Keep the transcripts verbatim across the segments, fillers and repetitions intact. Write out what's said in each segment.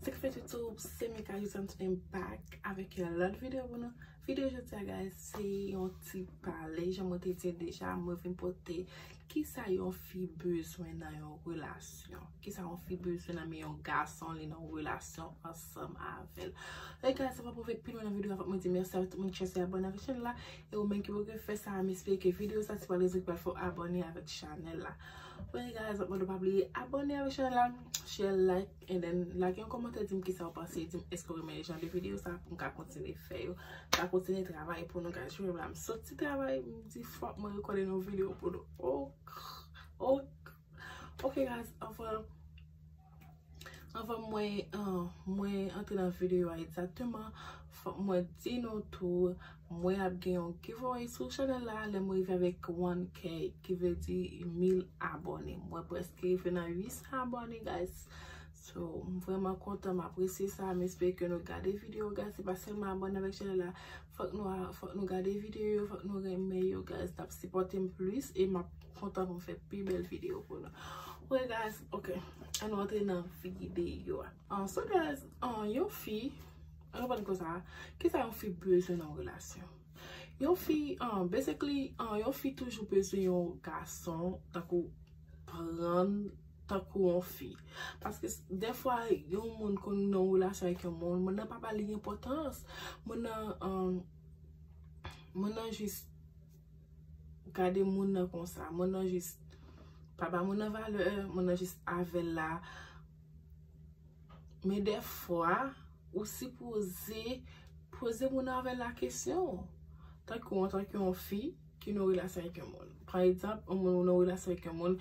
Fè YouTube, se Mika, you sound today back avèk yon lòt videyo pou nou. Videyo jodi a, guys, se yon ti pale. Jan mwen te di deja, mwen vin pote kisa yon fi bezwen nan yon relasyon. Kisa yon fi bezwen nan men yon gason li nan yon relasyon ansanm avè l. Hey guys, avan mwen fè pi lwen nan videyo a, fòk mwen di mèsi avèk tout moun ki chèche abòne avèk chanèl la. E ou menm ki poko fè sa, m espere ke videyo sa ti pral rezon ki pral fè w abòne avèk chanèl la. Well guys, mwen pa bliye abòne avèk chanèl la, share, like, and then lage yon kòmantè, di m kisa w panse, di m èske w renmen jan de videyo sa pou m ka kontinye fè yo. M ka kontinye travay pou nou, guys. Jodi a m soti travay, m di fòk mwen rekòde yon videyo pou nou. Oh, oh. Ok guys, avan avan mwen uh, mwen antre nan videyo a egzakteman, fòk mwen di nou tou, mwen ap gen yon giveaway sou chanèl la lè mwen rive avèk one K, ki vle di mil abòne. Mwen prèske rive nan uit san abòne, guys. So, m vrèman kontan, m apresye sa, m espere ke nou gade videyo, guys. Se pa sèlman abòne avèk chanèl la, fòk nou a- fòk nou gade videyo yo, fòk nou renmen yo, guys. N ap sipòte m plis e m ap kontan pou m fè pi bèl videyo pou nou. Ok guys, ok, ann nou antre nan videyo a. Ah, so guys, ah, yon fi, ann nou pran konsa, kisa yon fi bezwen nan yon relasyon? Yon fi, ah, basically, ah, yon fi toujou bezwen yon gason tankou prann tankou yon fi. Paske s- dèfwa yon moun konn nan yon relasyon avèk yon moun, moun nan pa ba li enpòtans. Moun nan, um, moun nan jis gade moun nan konsa. Moun nan jis pa ba moun nan valè, moun nan jis avè l la. Men dèfwa, ou sipoze poze moun nan avè l la kesyon. Tankou antanke yon fi ki nan relasyon avèk yon moun. Pa egzanp, yon moun ou nan relasyon avèk yon moun,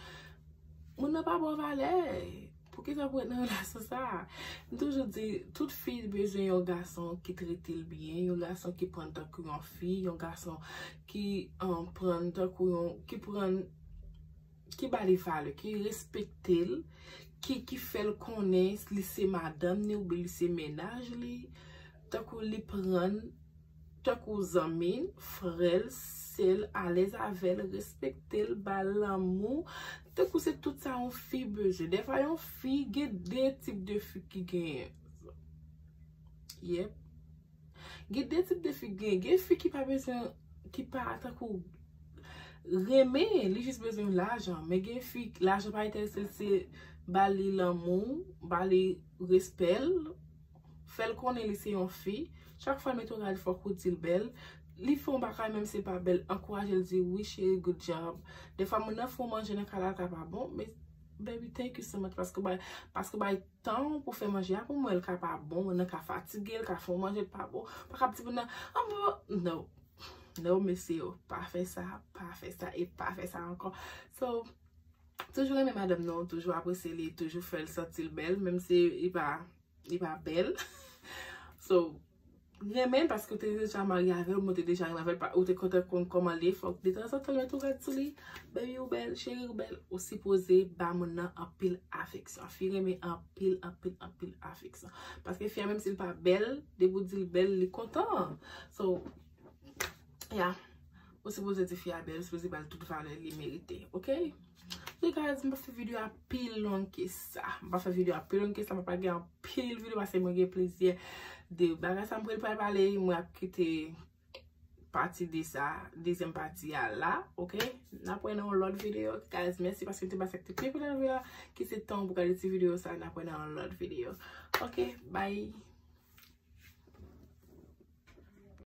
moun nan pa ba w valè. Poukisa pou w ret nan relasyon sa a? M toujou di, tout fi bezwen yon gason ki trete l byen, yon gason ki pran l tankou yon fi, yon gason ki um, pran l tankou yon, ki pran l, ki ba li valè, ki respekte l, ki, ki fè l konnen li se madanm ni oubyen li se mennaj li, tankou li pran l tankou zanmi l, frè l, sè l, alèz avè l, respekte l, ba l lanmou. Tankou se tout sa yon fi bezwen. Dèfwa yon fi, gen de tip de fi ki genyen. Yep. Gen de tip de fi ki genyen. Gen fi ki pa bezwen, ki pa tankou renmen, li jis bezwen lajan. Men gen fi, lajan pa enterese l, se ba li lanmou, ba li respè l, fè l konnen li se yon fi. Chak fwa l mete yon rad, fòk ou di l bèl. Li fè yon bagay, menm si l pa bèl, ankouraje l, di, "Wi, cheri, good job." Dèfwa, moun nan fè yon manje nan kay la, l ka pa bon, men, "Baby, thank you so much, paske w bay, paske w bay tan w pou fè manje a pou mwen, l ka pa bon, moun nan ka fatige, l ka fè yon manje, l pa bon." Pa ka ap di moun nan, "Ah, bon, no." No, mesye yo, pa fè sa, pa fè sa, e pa fè sa ankò. So, toujou renmen madanm nan, toujou apresye li, toujou fè l santi l bèl, menm si li pa, li pa bèl. So, renmen l paske w te deja marye avè l, ou te deja renmen avè l, pa- ou te kontan konn kòman li ye, fòk detanzantan l mete yon rad sou li, "Baby, ou bèl, cheri, ou bèl." Ou sipoze ba moun nan anpil afeksyon. Fi renmen anpil, anpil, anpil afeksyon. Paske fi a, menm si l pa bèl, depi w di l bèl, li kontan. So, yeah. Ou sipoze di fi a bèl, ou sipoze ba l tout valè li merite, ok? So guys, m pa fè videyo a pi long ke sa. M pa fè videyo a pi long ke sa, m pa gen anpil videyo paske mwen gen plizyè de bagay sa m pral pale, mwen ap kite pati de sa, dezyèm pati a la, ok? N ap wè nan yon lòt videyo, guys. Mèsi paske m te pase ak te pi nan videyo a, ki se tan pou gade ti videyo sa, n ap wè nan yon lòt videyo. Ok, bye.